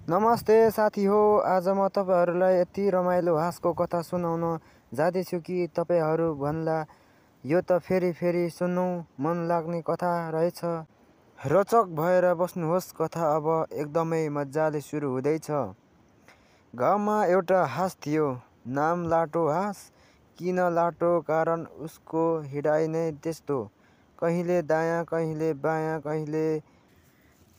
नमस्ते साथी हो। आज म तपाईहरुलाई यति रमाइलो हाँसको कथा सुनाउन जाँदैछु कि तपाईहरु भन्ला यो त फेरि सुन्नु मन लाग्ने कथा रहेछ। रोचक भएर बस्नुहोस्। कथा अब एकदमै मजाले सुरु हुँदैछ। गाउँमा एउटा हाँस थियो, नाम लाटो हाँस। किन लाटो? कारण उसको हिँडाइ नै त्यस्तो, कहिले दायाँ कहिले बायाँ,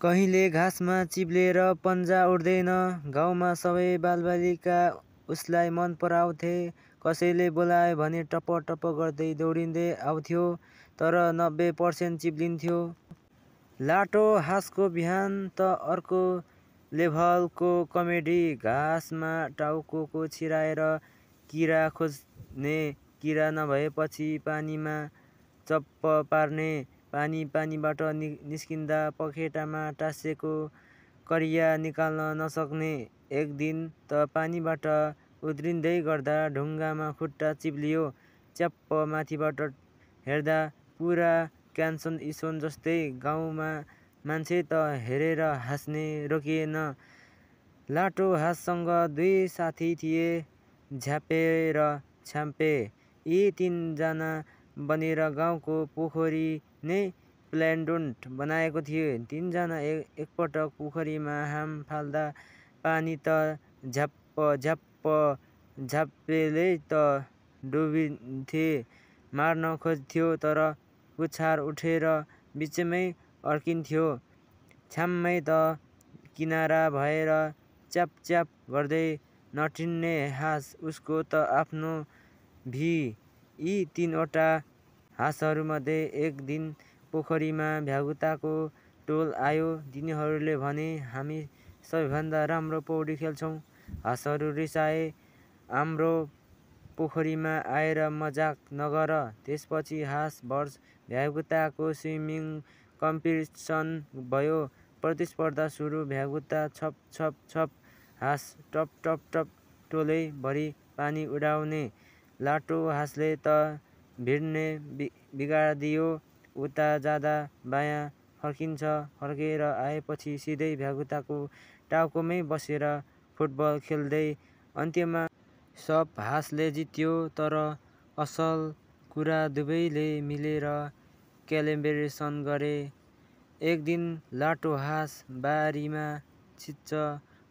कहिले घाँसमा चिप्लेर पन्जा उड्दैन। गाउँमा सबै बालबालिका उसलाई मन पराउँथे। कसैले बोलायो भने टप टप गर्दै दौडिँदै आउँथ्यो, तर 90% चिप्लिन्थ्यो। लाटो हाँसको बिहान त अर्को लेभलको कमेडी। घाँसमा टाउको छिराएर किरा खोज्ने, किरा नभएपछि पानीमा चप्प पार्ने, पानीबाट निस्किँदा पखेटामा टाँसेको करिया निकाल्न नसक्ने। एक दिन त पानीबाट उत्रिँदै गर्दा ढुङ्गामा खुट्टा चिप्लियो। च्याप्प माथिबाट हेर्दा पुरा क्यान्सन इस्वन जस्तै। गाउँमा मान्छे त हेरेर हाँस्ने रोकिएन। लाटो हाँससँग दुई साथी थिए, झ्यापे र छ्याम्पे। यी तीनजना बनेर गाउँको पोखरी नै प्लेन्डोन्ट बनाएको थिए। तीनजना एकपटक पोखरीमा हाम फाल्दा पानी त झ्याप्प, झ्याप्पेले त डुबिन्थे। मार्न खोज्थ्यो तर पुछार उठेर बिचमै अड्किन्थ्यो। छ्याम्मै त किनारा भएर च्याप गर्दै नठिन्ने हाँस, उसको त आफ्नो भी। यी तीनवटा हाँसहरूमध्ये एक दिन पोखरीमा भ्यागुताको टोल आयो। तिनीहरूले भने, हामी सबैभन्दा राम्रो पौडी खेल्छौँ। हाँसहरू रिसाए, हाम्रो पोखरीमा आएर मजाक नगर। त्यसपछि हाँस भर्स भ्यागुताको स्विमिङ कम्पिटिसन भयो। प्रतिस्पर्धा सुरु। भ्यागुता छप, हाँस टप, टोलै भरि पानी उडाउने। लाटो हाँसले त भिड्ने बिगारिदियो। उता जाँदा बायाँ फर्किन्छ, फर्केर आएपछि सिधै भ्यागुताको टाउकोमै बसेर फुटबल खेल्दै। अन्त्यमा सब हाँसले जित्यो। तर असल कुरा, दुवैले मिलेर कोल्याबोरेसन गरे। एक दिन लाटो हाँस बारीमा छिर्छ।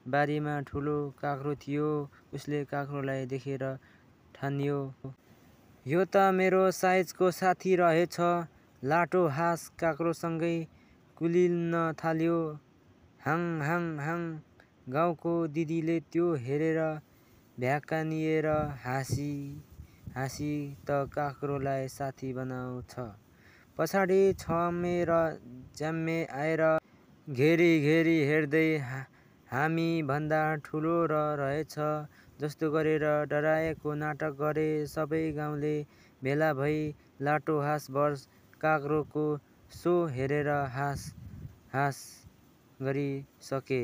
बारीमा ठुलो काँक्रो थियो। उसले काँक्रोलाई देखेर ठान्यो, यो त मेरो साइजको साथी रहेछ। लाटो हाँस काँक्रोसँगै कुल्लिन थाल्यो। हाङ। गाउँको दिदीले त्यो हेरेर भ्याकानिएर हाँसी त काँक्रोलाई साथी बनाउँछ। पछाडि छ्याम्मे र ज्याम्मे आएर घेरी हेर्दै, हामी भन्दा ठुलो रहेछ जस्तो गरेर डराएको नाटक गरे। सबै गाउँले भेला भई लाटो हाँस भर्स काँक्रोको सो हेरेर हास गरिसके।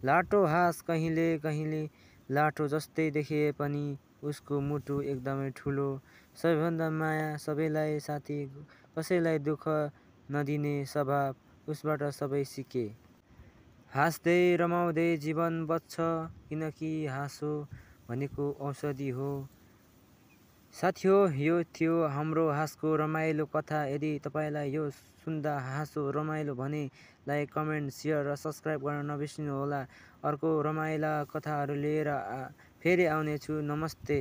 लाटो हाँस कहिले लाटो जस्तै देखिए पनि उसको मुटु एकदमै ठुलो। सबैभन्दा माया, सबैलाई साथी, कसैलाई दुःख नदिने स्वभाव उसबाट सबै सिके। हाँस्दै रमाउँदै जीवन बच्छ, किनकि हाँसो भनेको औषधि हो। साथीहो, यो थियो हाम्रो हाँसको रमाइलो कथा। यदि तपाईलाई यो सुन्दा हाँसो रमाइलो भने लाइक, कमेन्ट, सेयर र सब्स्क्राइब गर्न नबिर्सनुहोला। अर्को रमाइला कथाहरू लिएर फेरि आउनेछु। नमस्ते।